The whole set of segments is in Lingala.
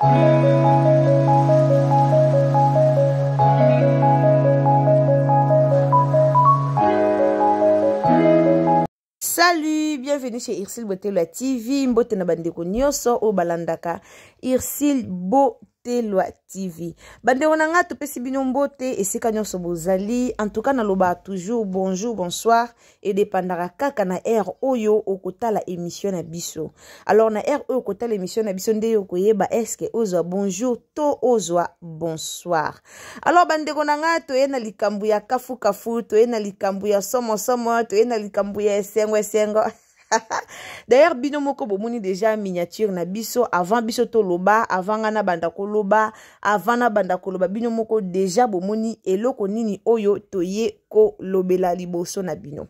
Salut, bienvenue chez Ursule Botelwa TV. Mbote na bandeko nyonso oyo balandaka Ursule Botelwa TV. Bandeko na nga topesi bino mbote esika nyonso bozali. En tout cas naloba toujours bonjour, bonsoir et dépendaka kaka na heure oyo okotala émission na biso. Alors na heure oyo okotala émission na biso nde okoyeba est-ce que ozwa bonjour to ozwa bonsoir. Alors bandeko na ngai toye na likambo ya kafukafu, toye na likambo ya somosomo, toye na likambo ya esengo esengo. D'ailleurs bino moko bomoni déjà miniature na biso avant biso toloba, avant nga nabanda koloba, avant nabanda koloba bino moko déjà bomoni eloko nini oyo toye kolobela liboso na bino.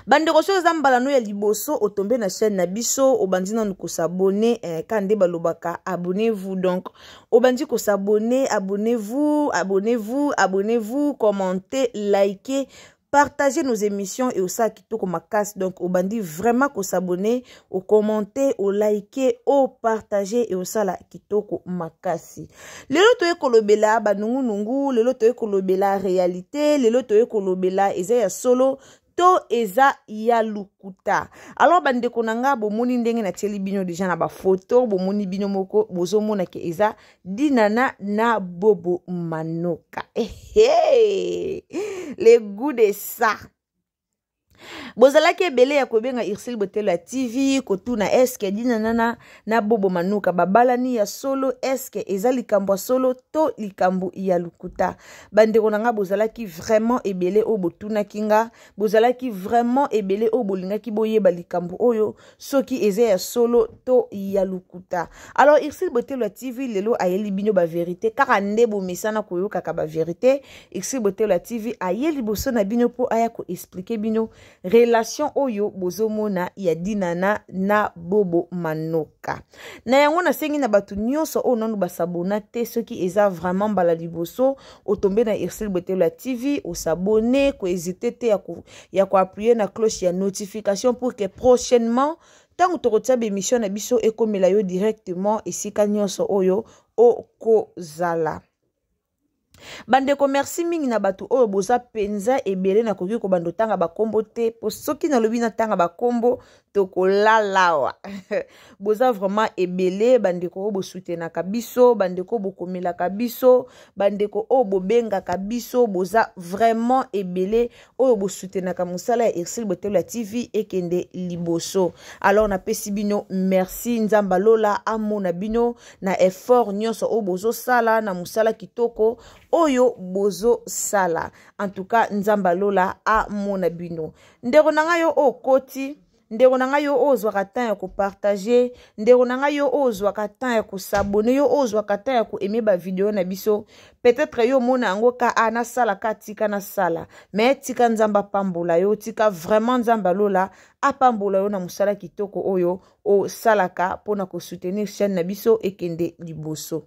Bandeko, soki eza mbala no ya liboso otombe na chaîne na biso, obandi nanu kosabone, ka nde balobaka abonnez-vous. Donc obandi kosabone, abonnez-vous, abonnez-vous, abonnez-vous, commentez, likez, partagez nos émissions et osala kitoko makasi. Donc obandi vraiment kosabone, okommente, olike, opartage et osala kitoko makasi. Lelo toye kolobela banungunungu, lelo toye kolobela réalité, lelo toye kolobela eza ya solo to eza ya lukuta. Alors bandeko na nga, bomoni ndenge natieli bino deja na bafoto, bomoni bino moko, bozomona ke eza Dinana na Bobo Manoka. Ehe, le goût de ça. Bozalaki ebele ya kobenga Ursule Botelo ya TV kotuna eske Dinana na Bobo Manuka babalani ya solo, eske eza likambo ya solo to likambo ya lukuta. Bandeko na nga, bozalaki vraiment ebele oyo botunaki nga, bozalaki vraiment ebele oyo bolingaki boyeba likambo oyo soki eza ya solo to ya lukuta. Alors Ursule Botelo ya TV lelo ayeli bino baverité kaka nde bomesana koyokaka baverité. Ursule Botelo ya TV aye liboso na bino mpo aya koexplike bino relation oyo bozomona ya Dinana na Bobo Manoka. Na yango nasengi na bato nyonso oyo nanu basabona te, soki eza vraiment mbala liboso otombe na Ursule Botelo ya TV, osabone, kohésite te ya koappuye na cloche ya notification pour que prochainement ntango tokotia baémission na biso ekomela yo directement esika nyonso oyo okozala. Bandeko, merci mingi na bato oyo boza mpenza ebele. Nakoki kobanda otanga bakombo te, po soki nalobi natanga bakombo tokolalawa. Boza vraiment ebele, bandeko oyo bosutenaka biso, bandeko oyo bokomelaka biso, bandeko oyo bobengaka biso. Boza vraiment ebele oyo bosutenaka mosala ya Ursule Botelo ya TV ekende liboso. Alors napesi bino merci, Nzambe alola amona bino na effort nyonso oyo bozosala na mosala kitoko oyo bozosala. En tout cas Nzambe alola amona bino. Ndeko na ngai yo oyo okoti, ndeko na ngai yo oyo ozwaka temps ya kopartage, ndeko na ngai yo oyo ozwaka temps ya kosabone, yo oyo ozwaka temps ya koaime bavideo na biso, peut-être yo omona yango ka a nasala ka tika nasala, mais tika Nzambe apambola yo, tika vraiment Nzambe alola apambola yo na mosala kitoko oyo osalaka mpona kosoutenir chaîne na biso ekende liboso.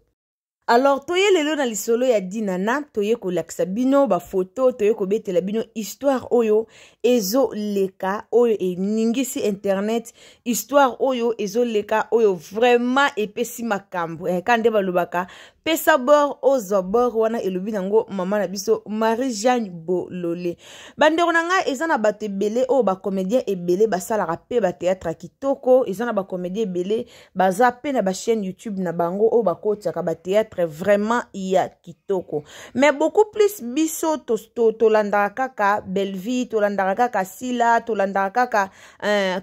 Alors toye lelo na lisolo ya Dinana, toye kolakisa bino bafoto, toye kobetela bino histoire oyo ezoleka, oyo eningisi internet, histoire oyo ezoleka, oyo vraiment epesi makambo. Ka nde balobaka pesa bor ozwa bor, wana elobi nango mama na biso Marie Jeanne Bolole. Bandeko na ngai, eza na bato ebele oyo bacomédien ebele basalaka mpe bateatre ya kitoko, eza na bacomédien ebele baza mpe na bachaîne YouTube na bango oyo bakotiaka bateatre vraiment ya kitoko. Mais beaucoup plus biso tolandaka kaka Bellevie, tolandaka kaka Sila, tolandaka kaka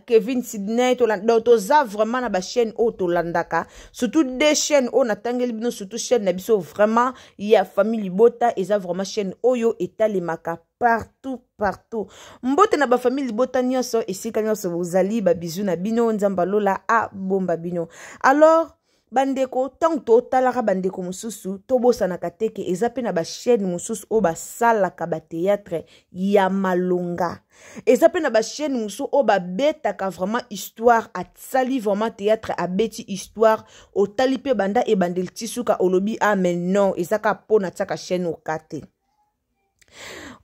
Kevin Sydney, donc toza vraiment na bachaîne oyo tolandaka, surtout deux chaînes oyo natangeli bino, surtout chaîne na biso vraiment ya famille libota, eza vraiment chaîne oyo etalemaka partout partout. Mbote na bafamille libota nyonso esika nyonso bozali, babizu na bino, Nzambe alola abomba bino. Alors bandeko, ntango totalaka bandeko mosusu, tobosanaka te ke eza mpe na bachaîne mosusu oyo basalaka bateatre ya malonga, eza mpe na bachaîne mosusu oyo babetaka vraiment histoire, asali vraiment théâtre, abeti histoire, otali mpe banda ebandeli ti suka, olobi ah mais non, eza kaka mpo natiaka chaîne oka te.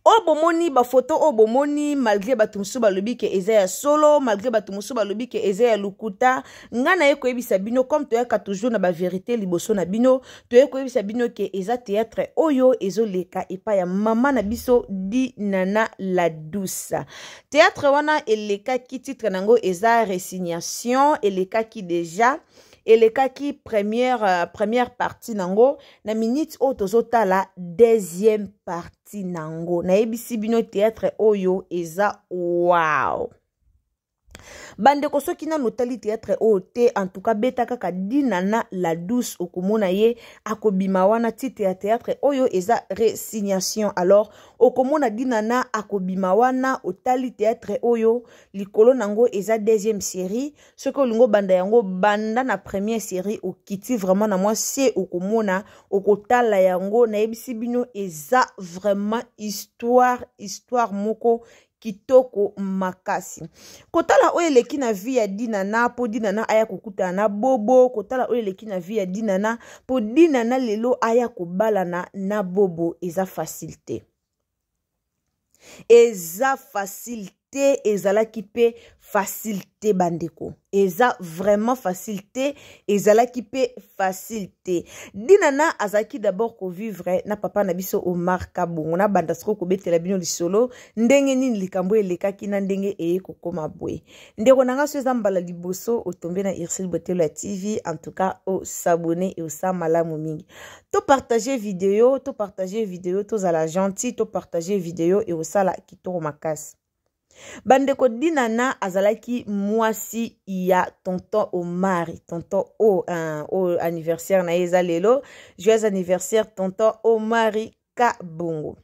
Oyo bomoni, bafoto oyo bomoni, malgré bato mosusu balobi ke eza ya solo, malgré bato mosusu balobi ke eza ya lokuta, ngai naye koyebisa bino, comme toyaka toujours na bavérité liboso na bino, toye koyebisa bino ke eza théâtre oyo ezoleka epai ya mama na biso Dinana la Douce. Théâtre wana elekaki, titre nango eza Résignation. Elekaki déjà, elekaki première partie nango. Na minute oyo tozotala deuxième partie nango. Nayebisi bino, théâtre oyo eza wow. Bandeko, soki nanu otali théâtre oyo te, en tout cas beta kaka Dinana la Douce, okomona ye akobima wana. Titre ya théâtre oyo eza Résignation. Alors okomona Dinana akobima wana. Otali théâtre oyo, likolo nango eza deuxième série. Soki olingi obanda yango, banda na première série, okiti vraiment na mwa se, okomona, okotala yango. Nayebisi bino, eza vraiment histoire moko kitoko makasi. Kotala oyo eleki na vie ya Dinana mpo Dinana aya kokutana na Bobo, kotala oyo eleki na vie ya Dinana mpo Dinana lelo aya kobalana na Bobo, eza facile te, eza facile te, ezalaki mpe facile te. Bandeko, eza vraiment facile te, ezalaki mpe facile te. Dinana azalaki d'abord kovivre na papa na biso Omar Kabongo. Na banda sikoyo kobetela bino lisolo ndenge nini likambo elekaki na ndenge eye kokóma boye. Ndeko na nga, so eza mbala liboso otombe na Ursule Botelo ya TV, en tout cas os'abonner e osala malamu mingi. Topartage video, topartage video, tozala gentil, topartage video e osala kitoko makasi. Bandeko, Dinana azalaki mwasi ya tonton Omari, tonton o oyo anniversaire na ye eza lelo. Joyeux anniversaire, tonton Omari Kabongo.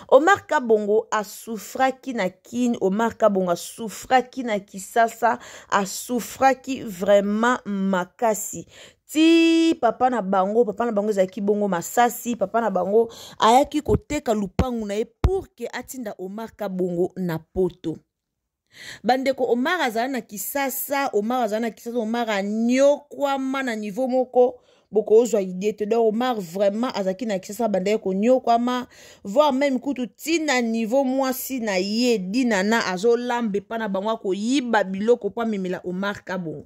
Omar Kabongo asouffraki na Kine, Omar Kabongo asouffraki na Kisasa, asouffraki vraiment makasi ti papa na bango ezalaki bongo masasi. Papa na bango ayaki koteka lupangu na ye pour ke atinda Omar Kabongo na Poto. Bandeko, Omar azala na Kisasa, Omar azala na Kisasa. Omar anyokwama na niveau moko bokozwa idée te. Donc Omar vraiment azalaki na Kisasa, bandaki konyokwama, voire même kutu ntina niveau mwasi na ye Dinana azolamba epa na bango, akoyiba biloko mpo amemela Omar Kabongo.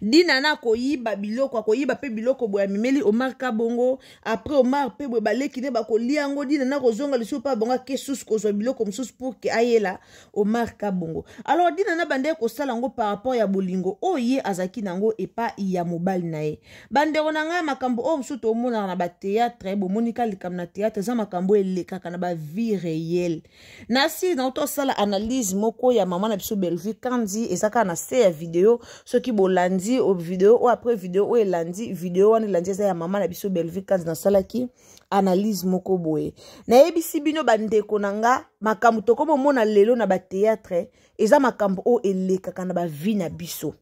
Dinana akoyiba biloko, akoyiba mpe biloko boye, amemeli Omar Kabongo. Après Omar mpe boye baleki nde bakolia yango. Dinana kozonga lisusu mpe bango, ake susu kozwa biloko mosusu pour ke ayela Omar Kabongo. Alors Dinana bandeki kosala yango par rapport ya bolingo oyo ye azalaki nango epa ya mobali na ye. Bandeko na ngai, makambo oyo mosusu tomonaka na bathéâtre, bomonika likambo na théâtre, eza makambo elekaka na bavie réelle. Nasi na tosala analyse moko ya mama na biso Bellevue Kandi, eza kaka na se ya video. Soki bolandi video oyo, après video oyo elandi, video wana elandi, eza ya mama na biso Bellevue Kandi. Nasalaki analyse moko boye, nayebisi bino, bandeko na nga, makambo tokomomona lelo na bathéâtre eza makambo oyo elekaka na bavie na biso.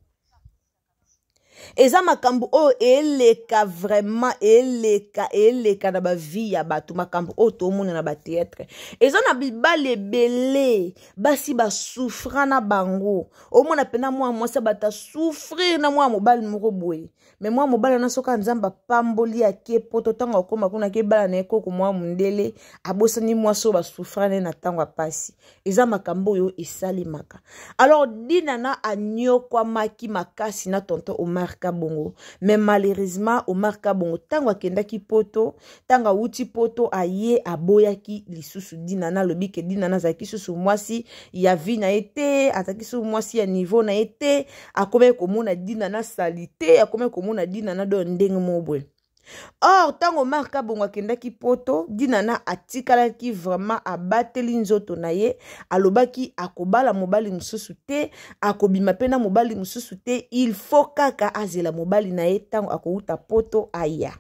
Eza makambo oyo eleka vraiment, eleka, eleka na bavie ya bato. Makambo oyo tomona na bathéâtre, eza na mibali ebele, basi basouffra na bango. Omona mpena mwana mwasi bato asouffrir na mwana mobali moko boye, mais mwana mobali wana, soki Nzambe apamboli, ake Poto. Ntango akóma kuna, ake bala na ye koko mwa mondele, abosani mwasi oyo basouffra na ye na ntango ya pasi. Eza makambo oyo esalemaka. Alors Dinana anyokwamaki makasi na tonton Omar Kabongo, mais malheureusement Omar Kabongo, ntango akendaki Poto, ntango awuti Poto aye, aboyaki lisusu Dinana. Alobi ke Dinana azalaki susu mwasi ya vie na ye te, azalaki susu mwasi ya niveau na ye te. Akomaki komona Dinana sali te, akomaki komona Dinana do ndenge moko boye. Or ntango Omar Kabongo akendaki Poto, Dinana atikalaki vraiment abateli nzoto na ye. Alobaki akobala mobali mosusu te, akobima mpe na mobali mosusu te, il faut kaka azela mobali na ye ntango akouta Poto aya.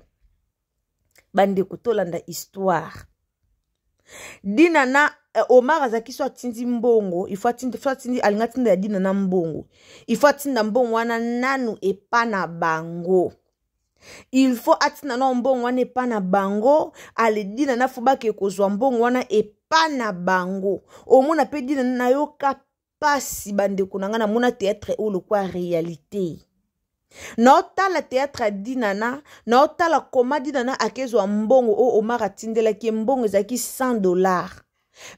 Bandeko, tolanda histoire. Dinana, Omar azalaki so atindi mbongo, il faut atindi, so atindi, alingi atinda ya Dinana mbongo, il faut atinda mbongo wana nanu epa na bango. Il faut atinda na mbongo wana epa na bango. Ale Dinana faut bake kozwa mbongo wana epa na bango. Omona mpe Dinana, nayoka pasi, bandeko na ngai. Namona théâtre oyo lokwa réalité. Naotala théâtre ya Dinana, naotala koma Dinana akezwa mbongo oyo Omar atindelaki ye. Mbongo ezalaki 100 $,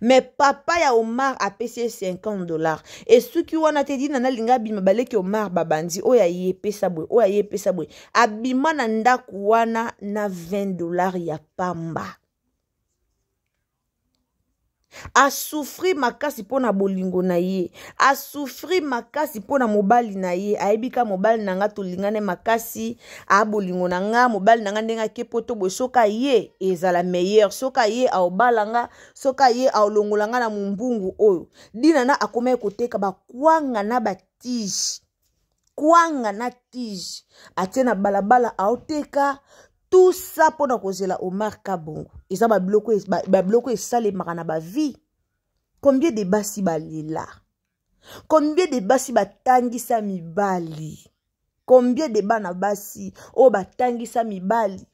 mais papa ya Omar apesi ye 50 $. Esuki wana te. Dinana alingi abima, baleki Omar babandi: oyo aye epesa boye, oyo aye epesa boye. Abima na ndako wana na 20 $ ya pamba. Asouffrir makasi mpo na bolingo na ye, asouffrir makasi mpo na mobali na ye. Ayebi ka mobali na nga, tolingane makasi, a bolingo na nga, mobali na nga ndenge ake poto boye, soki aye ezala meilleur, soki aye aobala nga, soki aye aolongola nga na mombungu oyo. Dinana akomaki koteka bakwanga na batige, kwanga na tige, atie na balabala, aoteka tout ça mpona kozela Omar Kabongo. Eza babiloko esalemaka na bavie. Combien de basi balela? Combien de basi batangisa mibali? Combien de bana basi oyo batangisa mibali?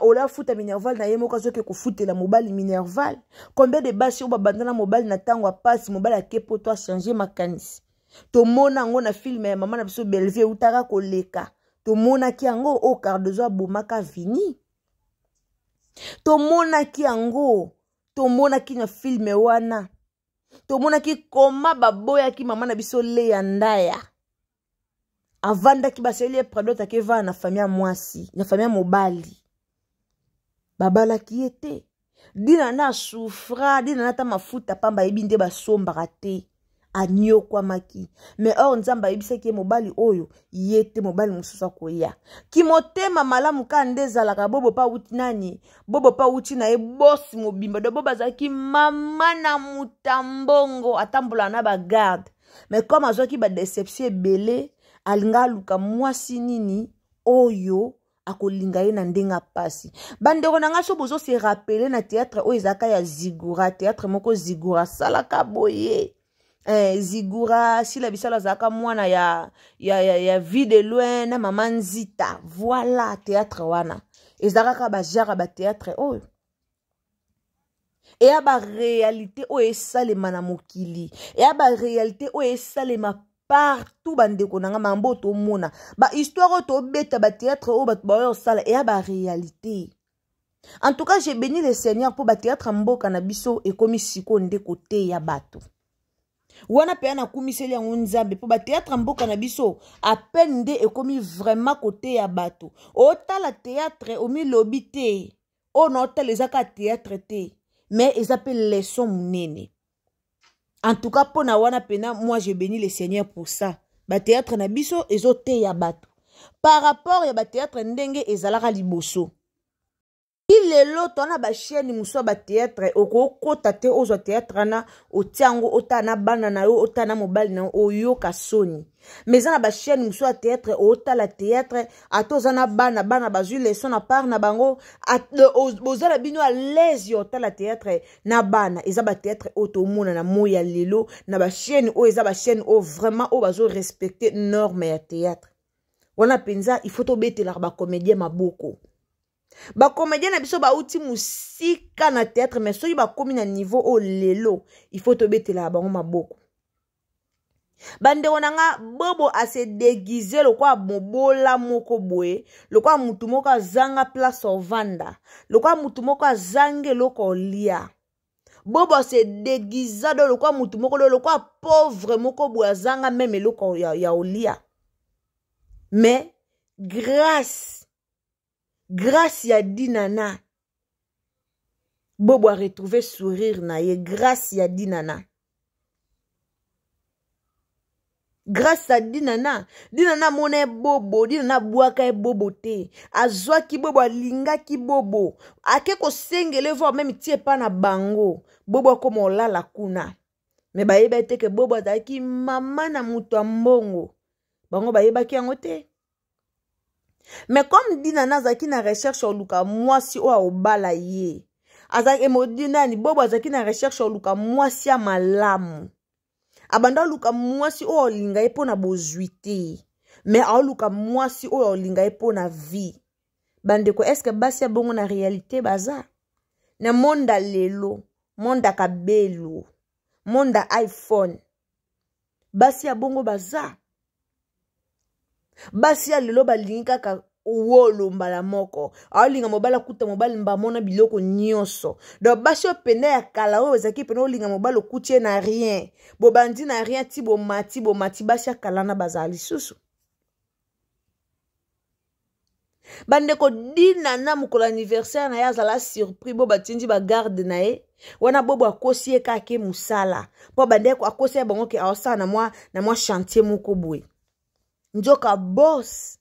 Ola afuta minerval na ye moko, azoke kofutela mobali minerval. Combien de basi oyo babanda na mobali na ntango ya pasi, mobali ake poto, achanger makanisi? Tomona yango na film ya mama na biso Bellevue eutaka koleka. Tomonaki yango oyo Cardozo abomaka Vini. Tomonaki yango, tomonaki na film wana, tomonaki koma baboyaki mama na biso Leya Ndaya. Avandaki, basali ye prédote, ake vanda na famille ya mwasi, na famille ya mobali, babalaki ye te. Dina na asouffra. Dina na ata mafuta pamba ayebi nde basombaka te, anyokwamaki. Mais or Nzambe ayebisaki ye mobali oyo ye te, mobali mosusu akoya. Kimotema malamu kaka nde ezalaka. Bobo mpe awuti nani? Bobo mpe awuti na ye bosi mobimba do. Bobo azalaki mama na mutambongo, atambolaka na bagarde. Mais comme azwaki badéception ebele, alinga aluka mwasi nini oyo akolinga ye na ndenge apasi. Bandeko na ngai, so bozose rappeler na théâtre oyo ezalaka ya Zigura, théâtre moko Zigura asalaka boye, Zigura Sila Bisalo azalaka mwana ya Vie de Loin na mama Nzita. Voilà, théâtre wana ezalaka kaka bagenre ya bathéâtre oyo eya baréalité oyo esalema na mokili, eya baréalité oyo esalema partout. Bandeko na nga, mambo oyo tomona, bahistoire oyo tobeta, bathéâtre oyo bato baoyo osala, eya baréalité. En tout cas, j'ai béni le Seigneur mpo bathéâtre ya mboka na biso ekomi sikoyo nde koteya bato wana mpe nakumiseli yango Nzambe, mpo bathéâtre ya mboka na biso apene nde ekomi vraiment koteya bato. Otala théâtre, omilobi te oyo na otala eza kaka théâtre te, mais eza mpe leçon monene. En tout cas, mpo na wana mpena, moi je bénis le Seigneur pour ça. Bathéâtre na biso ezoteya bato par rapport ya bathéâtre ndenge ezalaka liboso. Ti lelo to na bachaîne mosusu ya bathéâtre, okokota te, ozwa théâtre wana, otia yango, otala na bana na yo, otala na mobali na yo, oyoka soni. Mais eza na bachaîne mosusu ya théâtre, otala théâtre, ata oza na bana, bana bazwi leçon na part na bango, boza na bino à l'aise ya otala théâtre na bana. Eza bathéâtre oyo tomona na moi ya lelo na bachaîne oyo, eza bachaîne oyo vraiment oyo bazorespecter norme ya théâtre wana mpenza. Il faut tobetelaka bacomédien maboko. Bacomédien na biso bauti mosika na théâtre, mais soki bakomi na niveau oyo lelo, il faut tobetelaka bango maboko. Bandeko na nga, Bobo ase déguiser lokola mobola moko boye, lokola mutu moko azanga place ovanda, lokola mutu moko azanga eloko olia. Bobo ase déguisa do lokola mutu moko do, lokola pauvre moko boye azanga même eloko ya olia. Mais grâce ya Dinana, Bobo aretrouve sourire na ye. Grâce ya Dinana, grâce à Dinana. Dinana amona ye Bobo, Dinana abwaka ye Bobo te, azwaki Bobo, alingaki Bobo, ake kosengela voire même tie epa na bango. Bobo akoma olala kuna, mais bayeba ete ke Bobo azalaki mama na moto ya mbongo. Bango bayebaki yango te. Mais comme Dinana azalaki na recherche oluka mwasi oyo aobala ye, azalaki emodi nani, Bobo azalaki na recherche oluka mwasi ya malamu. Abanda oluka mwasi oyo aolinga ye mpo na bozwi te, mais aoluka mwasi oyo aolinga ye mpo na vie. Bandeko, est-ce basi ya bongo na réalité baza na monde lelo, monde kabelo, monde iPhone? Basi ya bongo baza. Basi ya lelo balingi kaka wolo mbala moko, aolinga mobali akuta mobali mbamona biloko nyonso. Donc basi oyo penda ya kala oyo ezalaki penda olinga mobali okuti ye na rien, bobandi na rien ti bomati bomati, basi ya kala na bazala lisusu. Bandeko, Dina na mokolo anniversaire na ye azala surpris, bo batindi bagarde na ye wana. Bobo akosi ye kaka ke mosala, mpo bandeko akosi ye bango ke aosala na mwa chantier moko boye. Nzoka boss.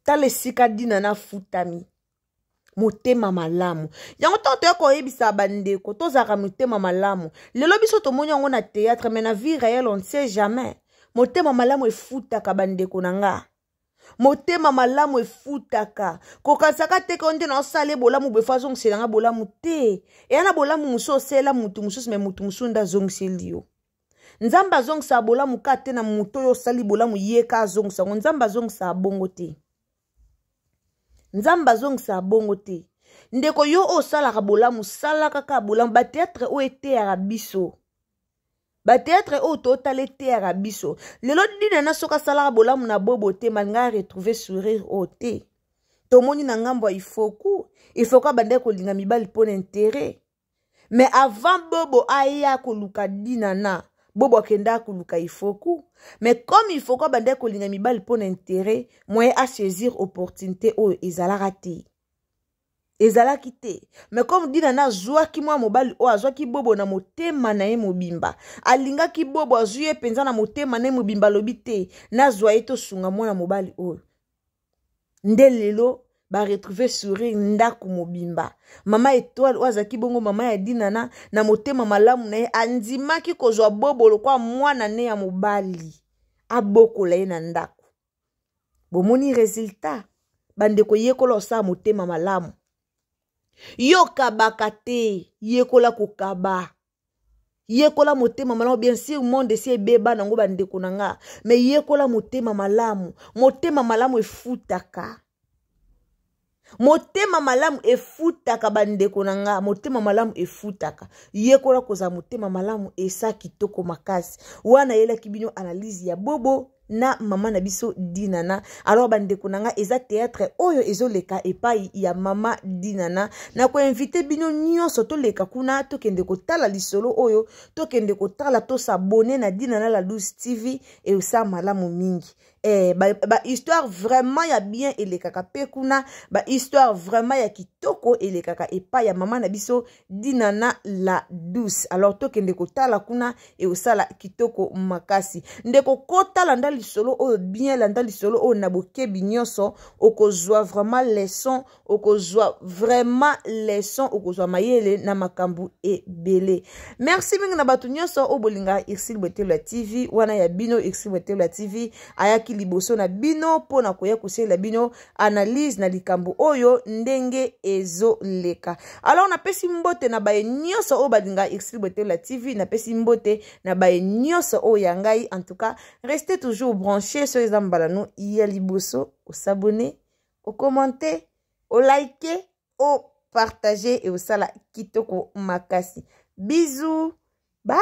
Tala esika Dina nafutami. Motema malamu yango ntango toya koyebisa bandeko, tozalaka motema malamu. Lelo biso tomoni yango na théâtre, mais na vie réelle, on ne sait jamais. Motema malamu efutaka, bandeko na nga. Motema malamu efutaka. Kokanisaka te ke nde naosala bolamu boye, fo azongisela nga bolamu te. Eya na bolamu mosusu osala mutu mosusu, mais mutu mosusu nde azongiseli yo. Nzambe azongisaka bolamu ka te na moto oyo osali bolamu, ye ka azongisa yango. Nzambe azongisaka bongo te. Nzambe azongisaka bongo te. Ndeko, yo oyo osalaka bolamu, sala kaka bolamu. Bateatre oyo eteyaka biso, bateatre oyo totala eteyaka biso. Lelo Dina na soki asalaka bolamu na Bobo te, malinga aretrouve sourire oyo te. Tomoni na ngambo ya Ifoku, Ifoku abandaki kolinga mibali mpo na intérêt. Mais avant Bobo aya koluka Dina na Bobo, akendaka koluka Ifoku. Mais comme Ifoku abandaki kolinga mibali mpo na intérêt, moyen asaisir opportunité oyo ezalaka te, ezalaki te. Mais comme Dina na azwaki mwa mobali oyo, azwaki Bobo na motema na ye mobimba, alingaki Bobo, azwi ye mpenza na motema na ye mobimba, alobi te, nazwa ye, tosunga mwana mobali oyo. Nde lelo baretrouve sourire ndako mobimba. Mama Etoile oyo azalaki bongo mama ya Dinana, na motema malamu na ye andimaki kozwa Bobo lokwa mwana ne ya mobali, abokola ye na ndako. Bomoni resultat, bandeko. Yekola osala motema malamu. Yo kabaka te, yekola kokaba, yekola motema malamu. Bien sûr, monde esi ebeba nango, bandeko na nga, mais yekola motema malamu. Motema malamu efutaka, motema malamu efutaka, bandeko na nga. Motema malamu efutaka. Yekola kozala motema malamu, esa kitoko makasi. Wana ayelaki bino analyse ya Bobo na mama na biso Dinana. Alors bandeko na nga, eza théâtre oyo ezoleka epai ya mama Dinana. Na koinvite bino nyonso, toleka kuna, tokende kotala lisolo oyo, tokende kotala, tosabone na Dinana La Douce TV, esa malamu mingi. Ba histoire vraiment ya bien elekaka mpe kuna, ba histoire vraiment ya kitoko elekaka epai ya mama na biso Dinana La Douce. Alors tokende kotala kuna, ekosala kitoko makasi. Ndeko, kota, landa lisolo oyo bien, landa lisolo oyo na bokebi nyonso, okozwa vraiment leçon, okozwa vraiment leçon, okozwa mayele na makambo ebele. Merci mingi na bato nyonso oyo bolingaka Ursile Bwetelo ya TV. Wana ya bino Ursile Bwetelo ya TV ayaki liboso na bino mpo na koya kosalela bino analyse na likambo oyo ndenge ezoleka. Alors napesi mbote na baye nyonso oyo balingaka Ursile Bwetelo ya TV, napesi mbote na baye nyonso oyo ya ngai. En tout cas, restez toujours branché. Soki eza mbala no ya liboso, osabone, okommente, olike, opartage, eosala kitoko makasi. Bisous, bye.